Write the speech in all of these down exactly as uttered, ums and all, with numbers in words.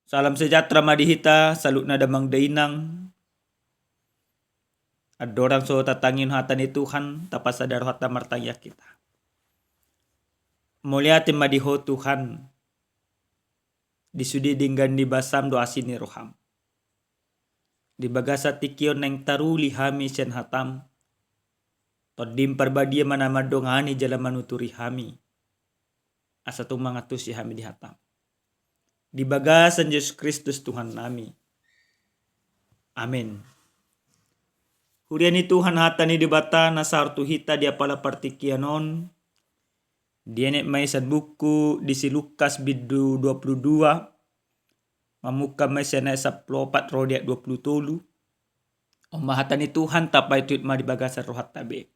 Salam sejahtera ma di hita saluhutna damang dainang. Andorang so tatangihon hata ni Tuhan, tapasada rohanta martangiang hita. Mauliate ma di Ho Tuhan, di sude denggan ni basam dohot asi ni roham. Di bagasan tingki on naeng taruli hami sian hatam. Tondim Parbadia ma na mandongani jala manuturi hami, asa tung mangantusi hami di hatam. Di bagasan Jesus Kristus Tuhan nami. Amen. Huria ni Tuhan, hata ni Debata na saor tu hita di apala partingkian on, dienet ma i sian buku di si Lukas bindu dua pulu dua, mamungka ma i sian ayat sampulu opat ro di ayat dua pulu tolu. On ma hata ni Tuhan, tapaihutihut ma di bagasan rohanta be.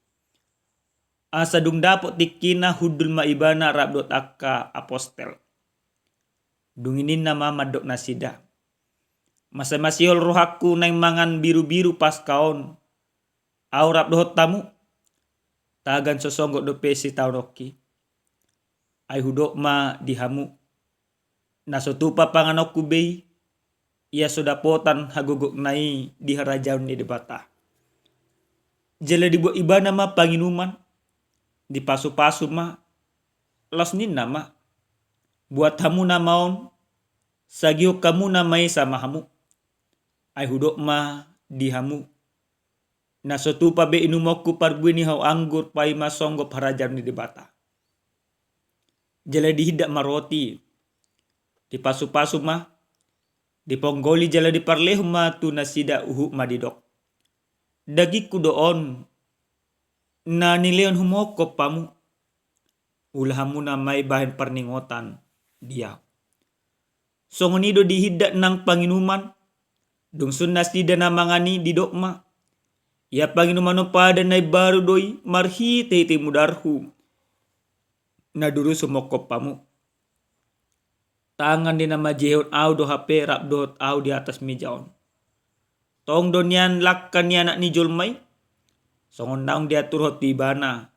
Asa dung dapot tingkina hundul ma ibana rap dohot angka apostel. Dung i ninna ma mandok nasida: Masa masihol rohangku naeng mangan birubiru Paska on, ahu rap dohot hamu? Tagan so songgop dope sitaononki. Ai hudok ma di hamu, na so tupa panganonku be i, ia so dapotan hagogokna i di harajaon ni Debata. Jala dibuat ibana ma panginuman, dipasupasu ma, laos ninna ma: Buat hamuna ma on, sagihon hamuna ma i sama hamu. Ai hudok ma di hamu, na so tupa be inumonku parbue ni hau anggur paima songgop harajaon ni Debata. Jala dihindat ma roti, dipasupasu ma, diponggoli jala diparlehon ma tu nasida, huhut ma didok: Dagingku do on, na nilehon humongkop hamu. Ulahanmuna ma i bahen parningotan di ahu. Songon i do dihindat nang panginuman. Dung sun nasida na mangan i, didok ma: Ia panginuman on padan na imbaru do i marhitehite mudarhu, na durus humongkop hamu. Tangan ni na manjehehon ahu do hape rap dohot ahu di atas meja on. Tong do nian langka ni Anak ni jolma i, songon naung diaturhon tu ibana,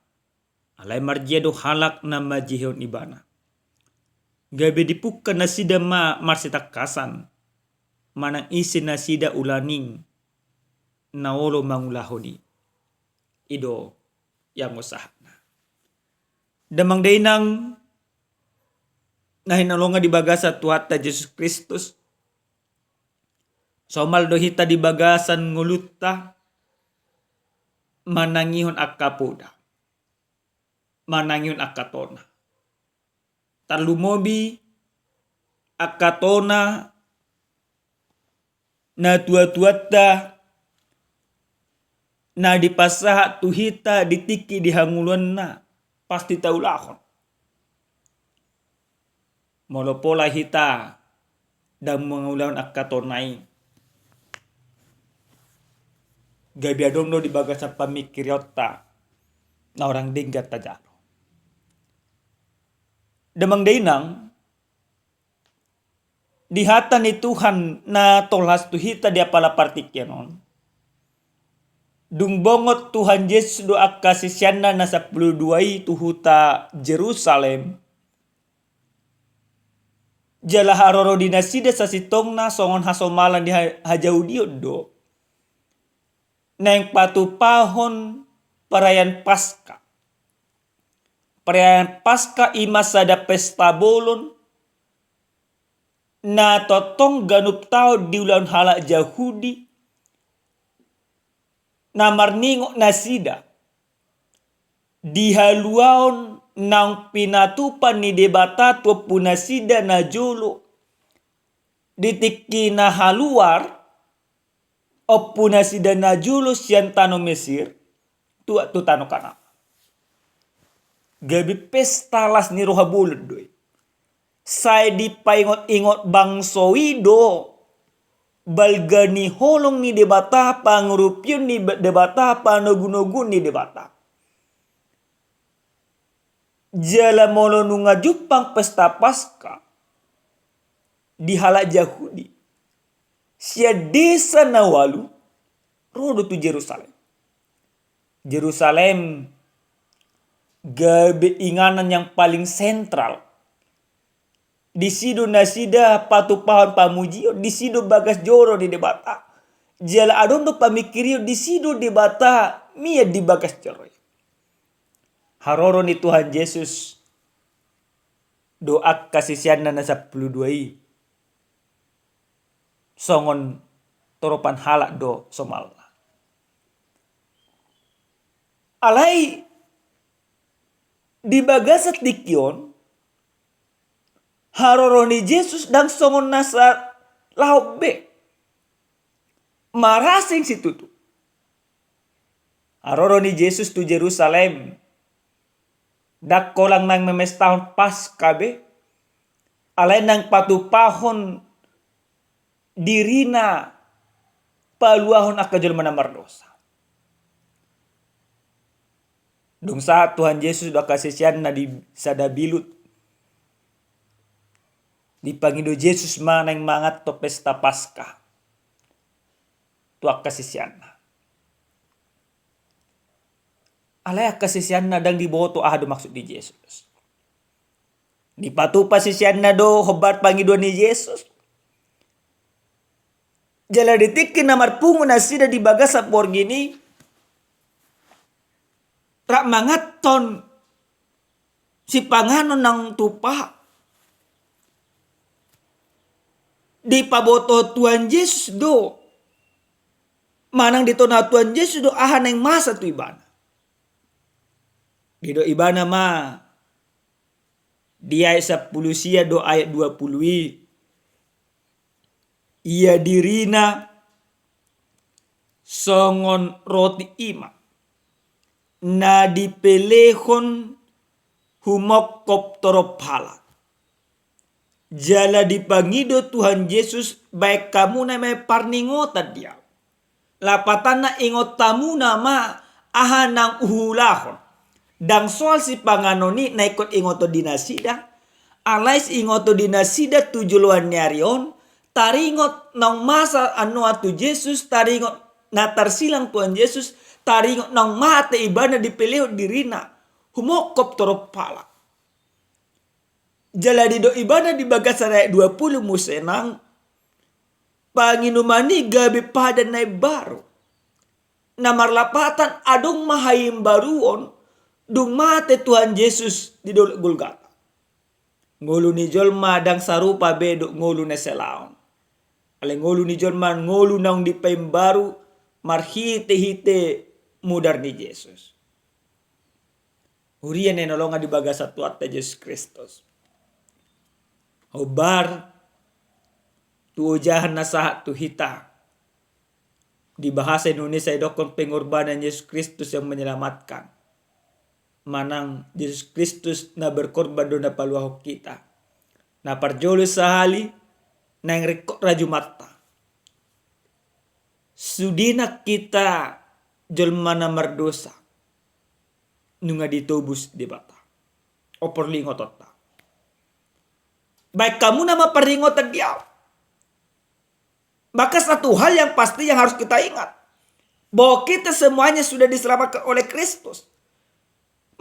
alai marjea do halak na manjehehon ibana. Gabe dipungka nasida ma marsitangkasan, manang ise nasida ulaning na olo mangulahon i. I do ianggo sahatna. Damang dainang na hinaholongan di bagasan Tuhanta Jesus Kristus, somal do hita di bagasan ngolunta manangihon angka poda, manangihon angka tona. Tarlumobi angka tona natuatuanta na dipasahat tu hita di tingki di hangoluanna, pasti taulahon. Molo pola hita ndang mangulahon angka tona i, gabe adong do di bagasan pamingkirionta na hurang denggan tajalo. Damang dainang, di hata ni Tuhan na tolhas tu hita di apala partingkian on, dung bongot Tuhan Jesus dohot angka siseanna na sampulu dua i tu huta Jerusalem, jala haroro di nasida sasintongna songon hasomalan di ha-, hajahudion do, naeng patupahon perayaan Paska. Perayaan Paska i ma sada pesta bolon na tongtong ganup taon diulahon halak Jahudi, na marningot nasida di haluaon naung pinatupa ni Debata tu ompu nasida na jolo di tingki na haluar, ompu nasida na jolo sian tano Mesir, tuat tu tano Kanaan. Gabe pesta las ni roha bolon do i. Sai dipaingotingot bangso i do balga ni holong ni Debata, pangurupion ni Debata, panogunoguon ni Debata. Jala molo nunga jumpang pesta Paska di halak Jahudi, sian desa na ualu ro do tu Jerusalem. Jerusalem gabe inganan yang paling sentral Disi do nasida patupahon pamujion, disi do bagas joro ni Debata. Jala adong do pamingkirion, disi do Debata mian di bagas joro i. Haroro ni Tuhan Jesus do angka siseanna na sampulu dua i songon toropan halak do somalna. Alai di bagasan tingki on, haroro ni Jesus ndang songon na salaon be. Marasing situtu. Haroro ni Jesus tu Jerusalem, ndang holan naeng memestahon Paska be, alai naeng patupahon dirina paluahon angka jolma na mardosa. Dung sahat Tuhan Jesus do angka siseanna di sada bilut, dipangido Jesus ma naeng manganhon pesta Paska tu angka siseanna. Alai angka siseanna ndang diboto aha do maksud ni Jesus. Dipatupa siseanna do hombar pangidoan ni Jesus. Jala di tingki na marpungu nasida di bagasan borngin i, rap manganhon sipanganon naung tupa, dipaboto Tuhan Jesus do, manang ditona Tuhan Jesus do aha naeng masa tu ibana. Didok ibana ma di ayat sampulu sia do ayat dua pulu i, ia dirina songon roti i ma na dipelehon humongkop torop halak. Jala dipangido Tuhan Jesus, baen hamuna ma i parningotan di ahu. Lapatanna ingot hamuna ma aha naung huulahon. Ndang soal sipanganon i na ingkon ingoton di nasida, alai siingoton di nasida tu joloan ni ari on, taringot naung masa anoa tu Jesus, taringot na tarsilang Tuhan Jesus, taringot naung mate ibana dipelehon dirina humongkop torop halak. Jala didok ibana di bagasan ayat dua pulu muse nang, panginuman i gabe padan na imbaru. Na marlapatan adong ma haimbaruon dung mate Tuhan Jesus di dolok Golgata. Ngolu ni jolma ndang sarupa be dohot ngolu na salaon. Alai ngolu ni jolma ngolu naung dipaimbaru marhitehite mudar ni Jesus. Huria na hinaholongan di bagasan Tuhanta Jesus Kristus. Hombar tu ojahan na sahat tu hita. Di bahasa Indonesia didokhon pengorbanan Yesus Kristus yang menyelamatkan. Manang Jesus Kristus na berkorban do na paluahon hita. Na parjolo sahali naeng ringkot rajumanta. Sudena hita jolma na mardosa. Nunga ditobus Debata. On porlu ingotonta. Baen hamuna ma parningotan di ahu. Maka satu hal yang pasti yang harus kita ingat, bahwa kita semuanya sudah diselamatkan oleh Kristus.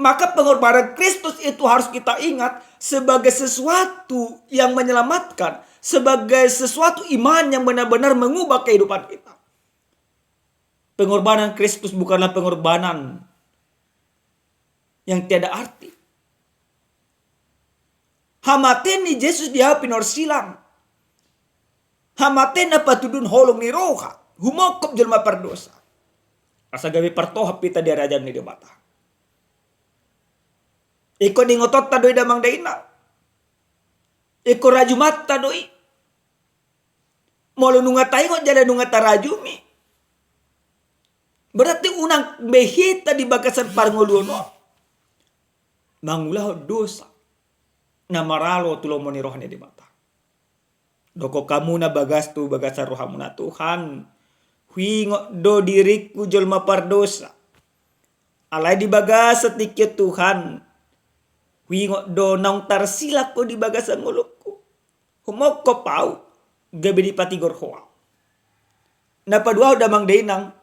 Maka pengorbanan Kristus itu harus kita ingat sebagai sesuatu yang menyelamatkan, sebagai sesuatu iman yang benar-benar mengubah kehidupan kita. Pengorbanan Kristus bukanlah pengorbanan yang tiada arti. Hamatean ni Jesus di ahu pinorsilang. Hamatean na patuduhon holong ni roha, humongkop jolma pardosa. Asa gabe partohap hita di harajaon ni Debata. Ingkon ingotonta do i damang dainang. Ingkon rajumanta do i. Molo nunga taingot jala nunga tarajumi, berarti unang be hita di bagasan parngoluon on mangulahon dosa na maralo tu lomo ni roha ni Debata. Dokhon hamuna bagas tu bagasan rohamuna, Tuhan, huingot do diringku jolma pardosa. Alai di bagasan tingki on, Tuhan, huingot do naung tarsilang Ho di bagasan ngolungku. Humongkop ahu, gabe dipatigor Ho ahu. Na paduahon damang dainang,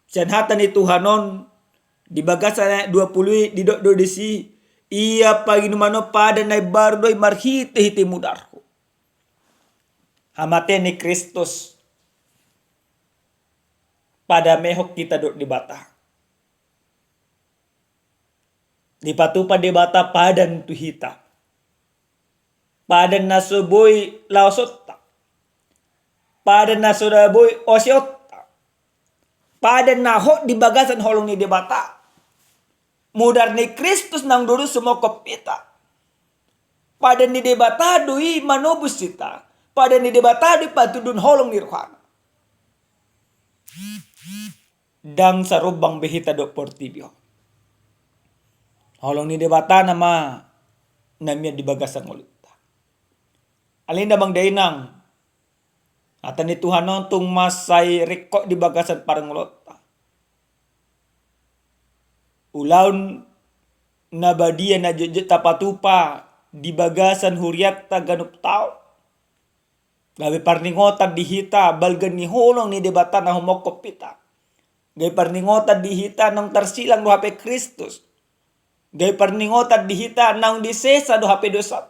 sian hata ni Tuhan on, di bagasan ayat dua pulu i didok do disi, Ia panginuman on padan na imbaru do i marhitehite mudarhu. Hamatean ni Kristus padamehon hita dohot Debata. Dipatupa Debata padan tu hita. Padan na so boi laosonta. Padan na so na boi oseonta. Padan na hot di bagasan holong ni Debata. Mudar ni Kristus naung dodot sumokkop hita. Padan ni Debata do i manobus hita. Padan ni Debata do i patundun holong ni rohana. Ndang sarombang be hita dohot portibi on. Holong ni Debata nama na mian di bagasan ngolunta. Ale inang, amang dainang, hata ni Tuhan on tung mansai ringkot di bagasan parngoluonta. Ulaon na badia na jotjot tapatupa di bagasan hurianta ganup taon. Gabe parningotan di hita balga ni holong ni Debata na humokkop hita. Gabe parningotan di hita naung tarsilang do hape Kristus. Gabe parningotan di hita naung disesa do hape dosa.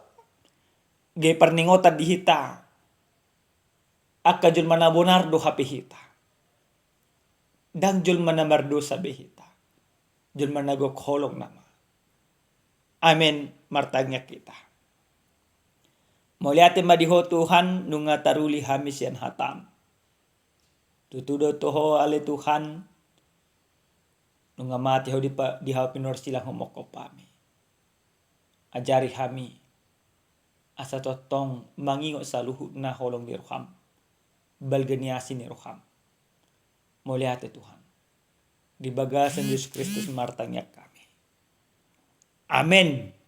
Gabe parningotan di hita angka jolma na bonar do hape hita. Ndang jolma na mardosa be hita. Jolma na gok holong nama. Amen. Martangiang hita. Mauliate ma di Ho Tuhan, nunga taruli hami sian hataM. Tutu do tu Ho ale Tuhan, nunga mate Ho di pa-, di hau pinorsilang humokkop hami. Ajari hami asa tongtong mangingot saluhutna holong ni rohaM, balga ni asi ni rohaM. Mauliate Tuhan. Di bagasan Jesus Kristus martangiang hami. Amen.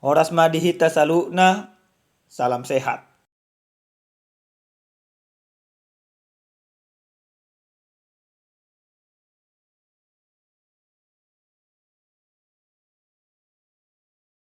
Horas ma di hita saluhutna. Salam sehat.